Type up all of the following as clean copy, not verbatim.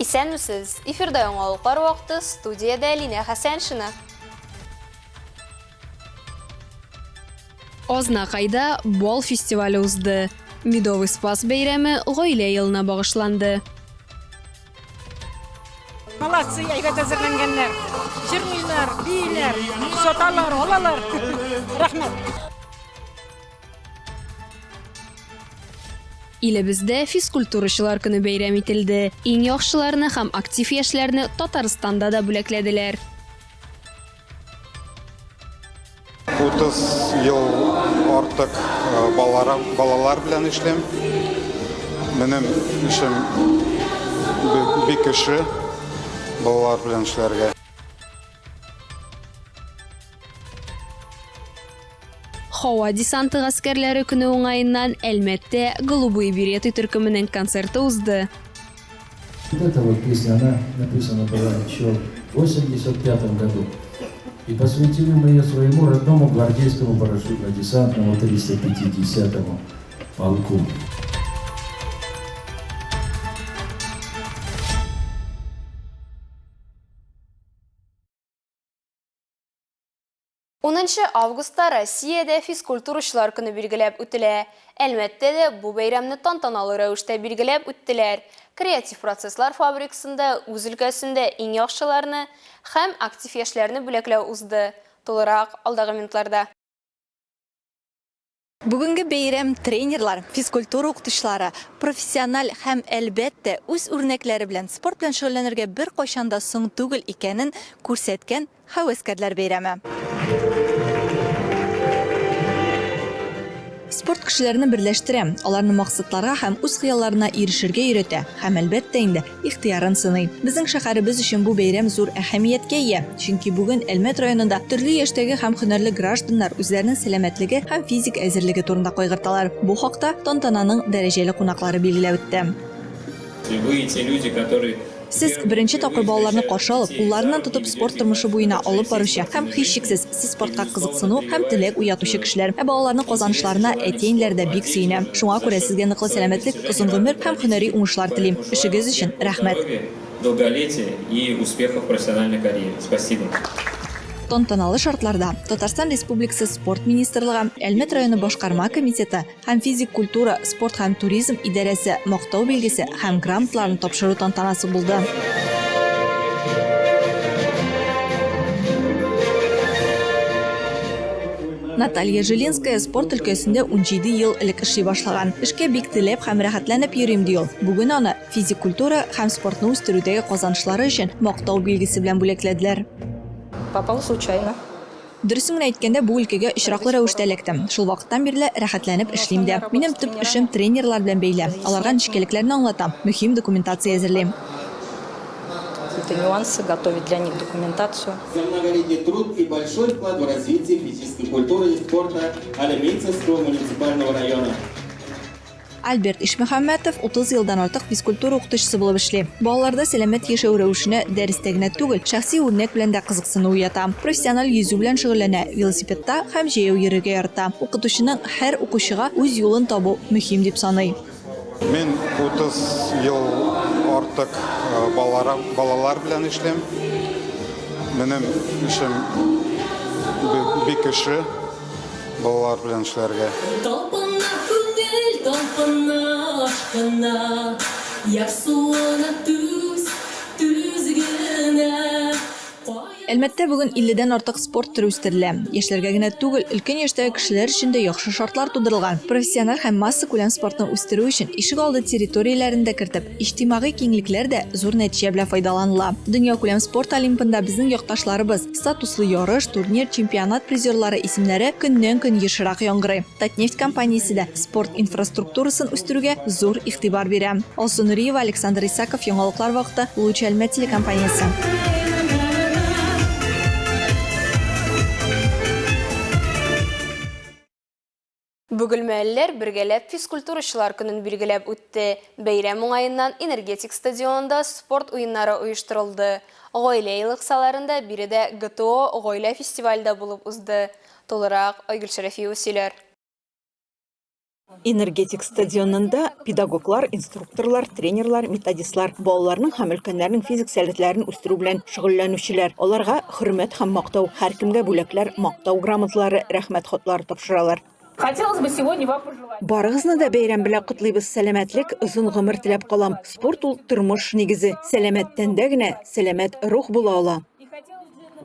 Исәнмесез! Эфирда яңалыклар вакыты, студиядә Линә Хәсәншина. Азнакайда бал фестивале узды. Медовый Спас бәйрәме Гаилә елына багышланды. Молодцы, әйбәт әзерләнгәннәр. Җырлыйлар, бииләр, саталар, алалар. Рәхмәт. Илебездә физкультурачылар көне бәйрәм ителде. Иң яхшыларны һәм актив яшьләрне Татарстанда да бүләкләделәр. 30 ел артык балалар, балалар белән эшлим. Минем эшем бик кеше балалар белән эшләргә. Һава десанты гаскәрләре көне уңаеннан Әлмәттә Голубые береты төркеменең концерты узды. Вот эта вот песня, она написана была еще в 85 году. И посвятили мы ее своему родному гвардейскому парашютно-десантному 350-му полку. Унынчы августта Россиядә физкультурачылар көне билгеләп үтелә. Әлмәттә дә бу бәйрәмне тантаналы рәвештә билгеләп үттеләр. Креатив процесслар фабрикасында үз өлкәсендә иң яхшыларны һәм актив яшьләрне бүләкләү узды. Тулырак, алдагы минутларда. Бүгенге бәйрәм тренерлар, физкультура укытучылары, профессиональ һәм, әлбәттә, үз үрнәкләре белән спорт белән шөгыльләнергә беркайчан да соң түгел икәнен күрсәткән һәвәскәрләр бәйрәме. Спорт кешеләрне берләштерә, аларны максатларга һәм үз хыялларына ирешергә өйрәтә һәм, әлбәттә инде, ихтыярын сыный. Безнең шәһәребез өчен бу бәйрәм зур әһәмияткә ия, чөнки бүген Әлмәт районында төрле яшьтәге һәм һөнәрле гражданнар үзләренең сәламәтлеге һәм физик әзерлеге турында кайгырталар. Бу хакта тантананың дәрәҗәле кунаклары билгеләп үтте. Вы те люди, которые Сез, беренче тапкыр балаларны каршы алып, кулларыннан тотып спорт тормышы буена алып баручы һәм, һичшиксез, сез спортка кызыксыну һәм теләк уятучы кешеләр. Ә балаларның казанышларына әти-әниләр дә бик сөенә. Шуңа күрә сезгә ныклы сәламәтлек, озын гомер һәм һөнәри уңышлар телим. Эшегез өчен рәхмәт! Долголетия и успехов в профессиональной карьере. Спасибо. Тантаналы шартларда Татарстан Республикасы Спорт министрлыгы, Әлмәт районы башкарма комитеты һәм физик культура, спорт һәм туризм идарәсе Мактау билгесе һәм грамоталарын тапшыру тантанасы булды. Наталья Жилинская спорт өлкәсендә 17 ел элек эшли башлаган. Эшкә бик теләп һәм рәхәтләнеп йөрим, ди ул. Бүген аны физик культура һәм спортны үстерүдәге казанышлары өчен Мактау билгесе белән бүләкләделәр. Попала случайно. Дөресен генә әйткәндә, бу өлкәгә очраклы рәвештә эләктем. Шул вакыттан бирле рәхәтләнеп эшлим дә. Минем төп эшем тренерлар белән бәйле. Аларга нечкәлекләрне аңлатам, мөһим документация әзерлим. Какие-то нюансы, готовить для них документацию. За многолетний труд и большой вклад в развитие физической культуры и спорта Альметьевского муниципального района. Альберт Ишмөхәммәтов 30 елдан артык физкультура укытучысы булып эшли. Балаларда сәламәт яшәү рәвешенә дәрестә генә түгел, шәхси үрнәк белән дә кызыксыну уята. Профессиональ йөзү белән шөгыльләнә, велосипедта һәм җәяү йөрергә ярата. Укытучының һәр укучыга үз юлын табу мөһим дип саный. Мин 30 ел артык балалар, балалар белән эшлим. Минем эшем бик кеше балалар белән эшләргә. Талпына күңел, талпына, ашкына, Ярсуына түз, түз генә. Әлмәттә бүген 50 дән артык спорт төре үстерелә. Яшьләргә генә түгел, өлкән яшьтәге кешеләр өчен дә яхшы шартлар тудырылган. Профессиональ һәм массакүләм спортны үстерү өчен ишегалды территорияләрен дә кертеп, иҗтимагый киңлекләр дә зур нәтиҗә белән файдаланыла. Дөньякүләм спорт олимпында безнең якташларыбыз, статуслы ярыш, турнир, чемпионат призерлары исемнәре көннән-көн ешрак яңгырый. Татнефть компаниясе дә спорт инфраструктурасын үстерүгә зур игътибар бирә. Алсу Нуриева, Александр Исаков, Яңалыклар вакыты, Луч Әлмәт телекомпаниясе. Бөгелмәлеләр бергәләп физкультурачылар көнен билгеләп үтте. Бәйрәм уңаеннан Энергетик стадионында спорт уеннары оештырылды. Гаилә елы кысаларында биредә ГТО гаилә фестивале дә булып узды. Тулырак Айгөл Шәрәфиева сөйләр. Энергетик стадионында педагоглар, инструкторлар, тренерлар, методистлар, балаларның һәм өлкәннәрнең физик сәләтләрен үстерү белән шөгыльләнүчеләр. Аларга хөрмәт һәм мактау, һәркемгә бүләкләр, мактау грамоталары, рәхмәт хатлары тапшыралар. Хотелось бы сегодня вам пожелать. Барыгызны да бәйрәм белән котлыйбыз, сәламәтлек, озын гомер теләп калам. Спорт ул тормыш нигезе. Сәламәт тәндә генә сәламәт рух була ала.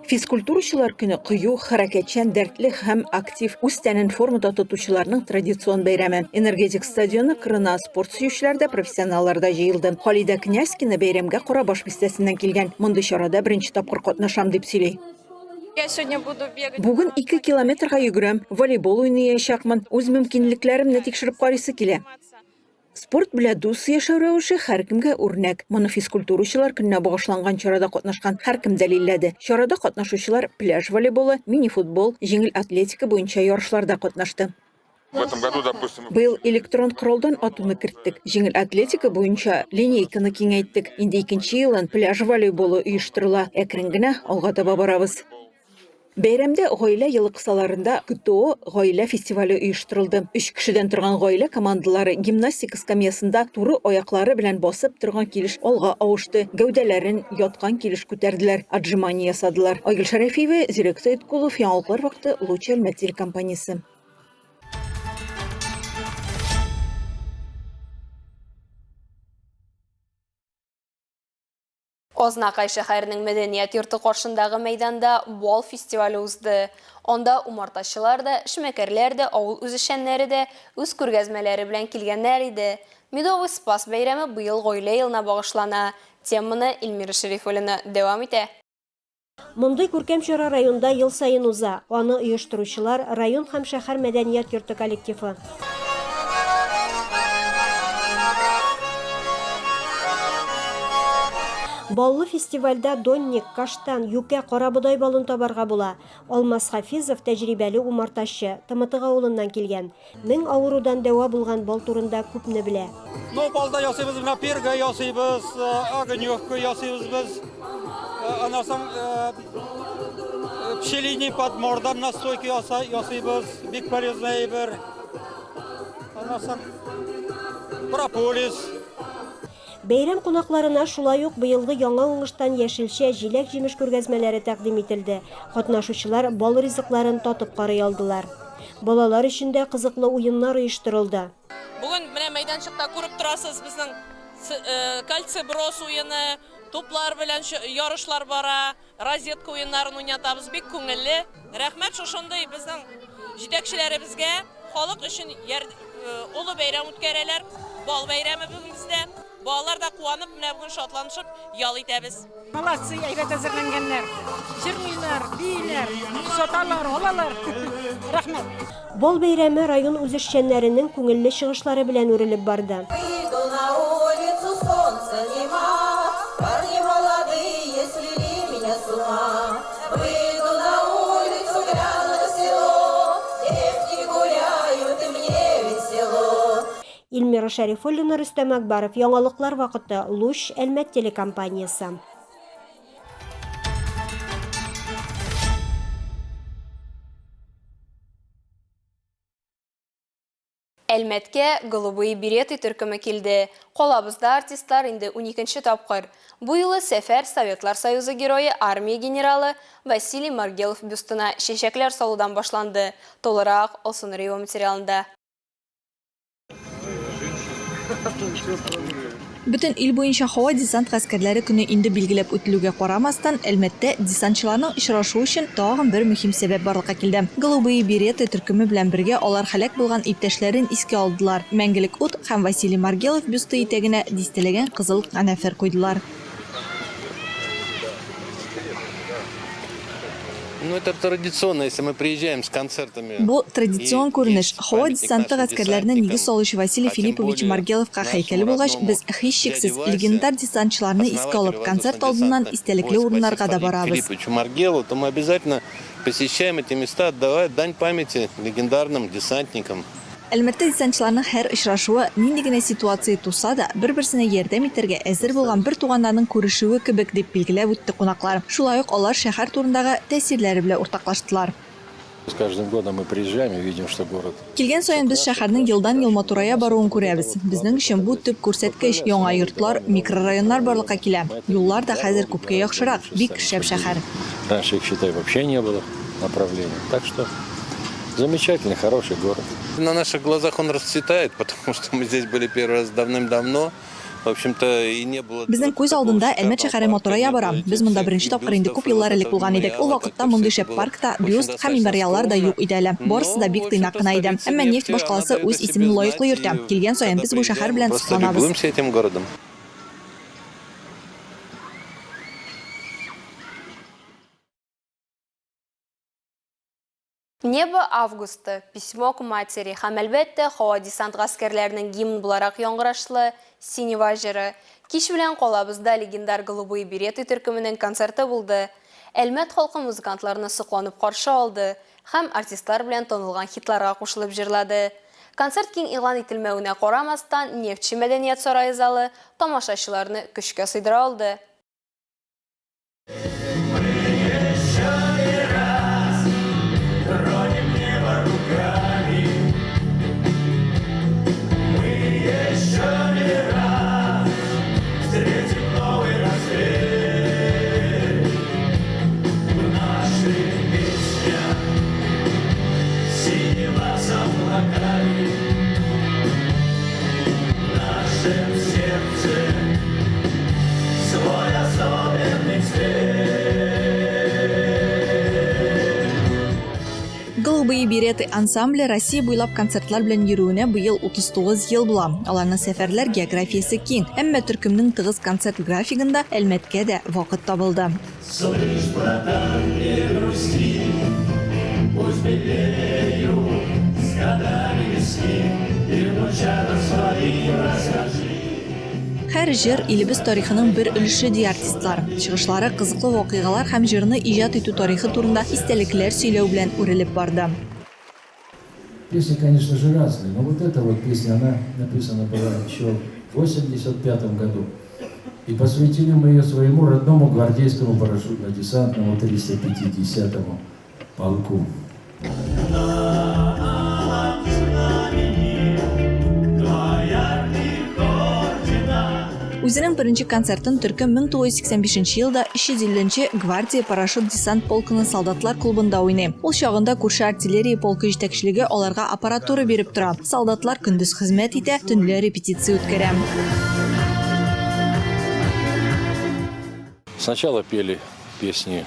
Физкультурачылар көне кыю, хәрәкәтчән, дәртле һәм актив, үз тәнен формада тотучыларның традицион бәйрәме. Энергетик стадионы кырына спорт сөючеләр дә, профессионаллар да җыелды. Халидә Князькина бәйрәмгә Карабаш бистәсеннән килгән. Мондый чарада беренче тапкыр катнашам, дип сөйли. Я сегодня буду бегать. Бүген 2 километрга йөгерәм, волейбол уйнаячакмын, үз мөмкинлекләремне тикшереп карыйсы килә. Спорт белә дус яшәү рәвеше һәркемгә үрнәк. Моны физкультурачылар көненә багышланган чарада катнашкан һәркем дәлилләде. Чарада катнашучылар пляж волейболы, мини-футбол, җиңел атлетика буенча ярышларда катнашты. В этом году, допустим, Быел электрон коралдан атуны керттек, җиңел атлетика буенча линейканы киңәйттек. Инде икенче елын пляж волейболы оештырыла. Әкрен генә алга таба барабыз. Бәйрәмдә Гаилә елы кысаларында ГТО гаилә фестивале оештырылды. Өч кешедән торган гаилә командалары гимнастика скамьясында туры аяклары белән басып торган килеш алга авышты, гәүдәләрен яткан килеш күтәрделәр, отжимание ясадылар. Айгөл Шәрәфиева, Зирәк Сәеткулов, Яңалыклар вакыты, Луч Әлмәт телекомпаниясе. Азнакай шәһәренең мәдәният йорты каршындагы мәйданда бал фестивале узды. Анда умартачылар да, эшмәкәрләр дә, авыл үзешчәннәре дә үз күргәзмәләре белән килгәннәр иде. Медовый Спас бәйрәме быел Гаилә елына багышлана. Теманы Эльмира Шәрифуллина дәвам итә. Мондый күркәм чара районда ел саен уза. Аны оештыручылар, район һәм шәһәр мәдәният йорты коллективы. Баллы фестивальдә донник, каштан, юкә, карабодай балын табарга була. Алмаз Хафизов, тәҗрибәле умартачы, Тымытык авылыннан килгән. Мең авырудан дәва булган бал турында күпне белә. Ну, балда ясыйбыз, менә перга ясыйбыз, э, огневка ясыйбыз без. Э, аннан соң э, пчелиный подмордан настойка ясыйбыз, бик полезный әйбер. Аннан соң прополис. Бәйрәм кунакларына шулай ук быелгы яңа уңыштан яшелчә, җиләк-җимеш күргәзмәләре тәкъдим ителде. Катнашучылар бал ризыкларын татып карый алдылар. Балалар өчен дә кызыклы уеннар оештырылды. Бүген менә мәйданчыкта күреп торасыз, безнең кольцеброс уены, туплар белән ярышлар бара. Розетка уеннарын уйнатабыз, бик күңелле. Рәхмәт шушындый безнең җитәкчеләребезгә, халык өчен олы бәйрәм үткәрәләр. Бал бәйрәме бүген бездә. Балалар да куанып, менә бүген шатланышып ял итәбез. Молодцы, әйбәт әзерләнгәннәр. Җырлыйлар, бииләр, саталар, алалар. Рәхмәт. Бал бәйрәме район үзешчәннәренең күңелле чыгышлары белән үрелеп барды. Выйду на улицу, солнца нема, Парни молодые свели меня с ума. Выйду на улицу, гляну на село, Девки гуляют, и мне весело. Эльмира Шәрифуллина, Рөстәм Әкбаров, Яңалыклар вакыты, Луч, Әлмәт телекомпаниясе. Әлмәткә Голубые береты төркеме килде. Калабызда артистлар инде уникенче тапкыр. Бу юлы сәфәр Советлар Союзы Герое, армия генералы Василий Маргелов бюстына чәчәкләр салудан башланды. Тулырак Алсу Нуриева материалында. Бөтен ил буенча һава десант гаскәрләре көне инде билгеләп үтелүгә карамастан, Әлмәттә десантчыларның очрашуы өчен тагын бер мөһим сәбәп барлыкка килде. Голубые береты төркеме белән бергә алар һәлак булган иптәшләрен искә алдылар, Мәңгелек ут һәм Василий Маргелов бюсты итәгенә дистәләгән кызыл канәфер куйдылар. Ну, это традиционно, если мы приезжаем с концертами. Бу, традицион күренеш. Һава десанты гаскәрләренә нигез салучы Василий Филиппович Маргеловка һәйкәле булгач, без, һичшиксез, легендар десантчыларны искә алып, концерт алдыннан истәлекле урыннарга да барабыз. Филипповичу Маргелову, то мы обязательно посещаем эти места, отдавая дань памяти легендарным десантникам. Әлмәттә десантчыларның һәр очрашуы, нинди генә ситуация туса да, бер-берсенә ярдәм итәргә әзер булган бер туганнарның күрешүе кебек, дип билгеләп үтте кунаклар. Шулай ук алар шәһәр турындагы тәэсирләре белән уртаклаштылар. С каждым годом мы приезжаем и видим, что город. Килгән саен без шәһәрнең елдан-ел матурая баруын күрәбез. Безнең өчен бу төп күрсәткеч. Яңа йортлар, микрорайоннар барлыкка килә. Юллар да хәзер күпкә яхшырак. Бик шәп шәһәр. Раньше их, считай, вообще не было направлений. Так что замечательный, хороший город. На наших глазах он расцветает, потому что мы здесь были первый раз давным-давно. В общем-то, и не было. Безнең күз алдында Әлмәт шәһәре матурая бара. Без монда беренче тапкыр инде күп еллар элек булган идек. Ул вакытта мондый шәп парк та, бюст һәм мемориаллар да юк иде әле. Барысы да бик тыйнак кына иде. Әмма нефть башкаласы үз исемен лаеклы йөртә. Килгән саен без бу шәһәр белән Просто сокланабыз. любуемся этим городом. Небо августа, Письмо к матери һәм, әлбәттә, һава-десант гаскәрләренең гимн буларак яңгырашлы Синева җыры. Кич белән калабызда легендар Голубые береты төркеменең концерты булды. Әлмәт халкы музыкантларны сокланып каршы алды һәм артистлар белән танылган хитларга кушылып җырлады. Концерт киң игълан ителмәвенә карамастан, Нефтьче мәдәният сарае залы тамашачыларны көчкә сыйдыра алды. Голубые береты ансамбле Россия буйлап концертлар белән йөрүенә быел 39 ел була. Аларның сәфәрләр географиясе киң, әмма төркемнең тыгыз концерт графигында Әлмәткә дә вакыт табылды. Слышь, братан, не грусти, пусть белеют с годами виски, и внучатам своим расскажи. Һәр җыр илебез тарихының бер өлеше, ди артистлар. Чыгышлары кызыклы вакыйгалар һәм җырны иҗат итү тарихы турында истәлекләр сөйләү белән үрелеп барды. Песни, конечно же, разные, но вот эта вот песня, она написана была еще в 85 году. И посвятили мы ее своему родному гвардейскому парашютно-десантному 350-му полку. Үзенең беренче концертын төркем 1985 нче елда 350 нче гвардия парашют-десант полкының солдатлар клубында уйный. Ул чагында күрше артиллерия полкы җитәкчелеге аларга аппаратура биреп тора. Солдатлар көндез хезмәт итә, төнлә репетиция үткәрә. Сначала пели песни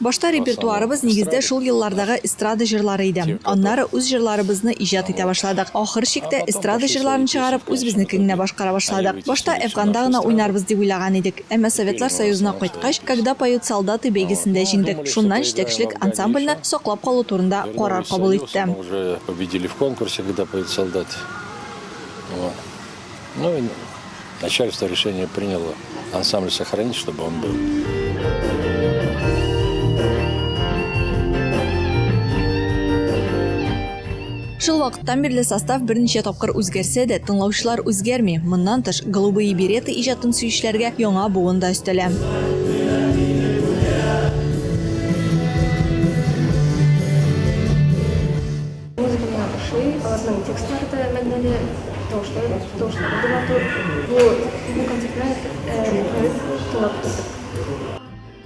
Башта репертуарыбыз нигездә шул еллардагы эстрада җырлары иде. Аннары үз җырларыбызны иҗат итә башладык. Ахыр чиктә эстрада җырларын чыгарып, үзебезнекен генә башкара башладык. Башта Әфганда гына уйнарбыз дип уйлаган идек. Әмма Советлар Союзына кайткач, Когда поют солдаты бәйгесендә җиңдек. Шуннан җитәкчелек ансамбльне саклап калу турында карар кабул итте. Мы уже победили в конкурсе, Когда поют солдаты. Вот. Ну и начальство решение приняло ансамбль сохранить, чтобы он был. Шул вакыттан бирле состав берничә тапкыр үзгәрсә дә, тыңлаучылар үзгәрми. Моннан тыш, Голубые береты иҗатын сөючеләргә яңа буын да өстәлә. Музыка миңа ошый, аларның текстлары да мәгънәле, тавышлары, тавышлары да матур. Бу, бу концертны рәхәтләнеп тыңлап утырдык.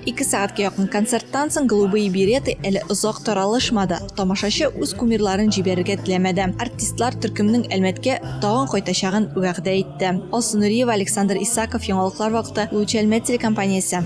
Ике сәгатькә якын концерттан соң Голубые береты әле озак таралышмады. Тамашачы үз кумирларын җибәрергә теләмәде. Артистлар төркемнең Әлмәткә тагын кайтачагын вәгъдә итте. Алсу Нуриева, Александр Исаков, Яңалыклар вакыты, Луч Әлмәт телекомпаниясе.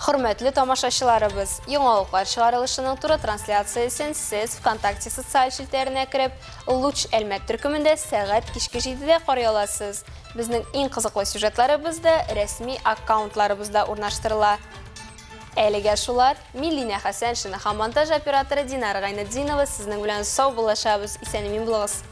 Хөрмәтле тамашачыларыбыз, яңалыклар чыгарылышының туры трансляциясен сез ВКонтакте социаль челтәренә кереп, Луч Әлмәт төркемендә сәгать кичке 7-дә карый аласыз. Безнең иң кызыклы сюжетларыбыз да рәсми аккаунтларыбызда урнаштырыла. Әлегә шулар. Мин Линә Хәсәншина һәм монтаж операторы Динара Гайнетдинова сезнең белән саубуллашабыз. Исән-имин булыгыз.